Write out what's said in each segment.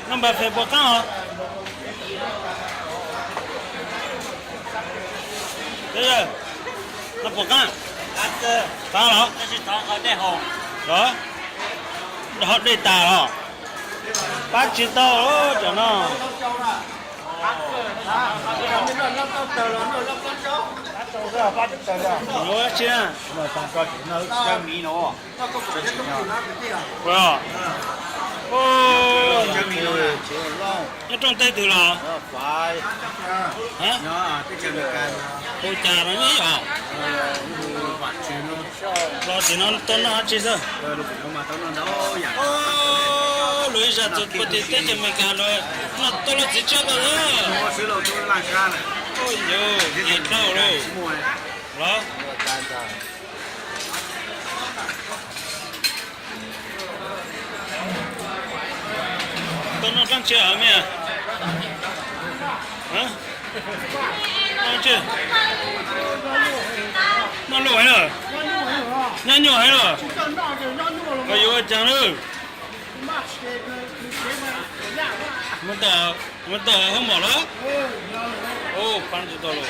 Noj npa fes puas qaab os? Noj puas qaab? Qab los? Los? Ho dej tas los? Pab tsis tau cov no. Tsi na? Nyob rooj teb twg los? Hu cas no nyob os? Los tim no tau noj dab tsi xwb? Luag ib zag txug puag tim teb chaws Amelikas no, noj tuaj luaj txiv tshiab kawg. Yus, nyiam dhau lawm los? Tau noj dlaab tsi me? Noj luj heev lawm, nyob nyuaj heev lawm. Koj yuav ua caag lawm? Muab tau hoob mom los? Paab tsis tau los.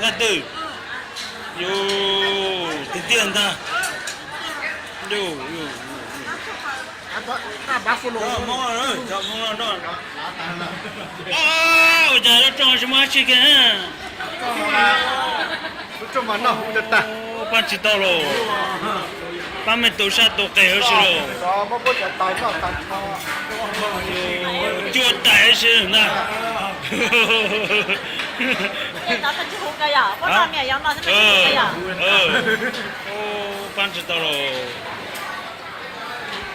Laj twg? Yus, tiag tiag ntag. Ua cas lub rooj tsis muaj dab tsi kiag? Paab tsis tau los. Paab me tus sab tus qes huv si los. Cua tais huv si ntag. Paab tsis tau los.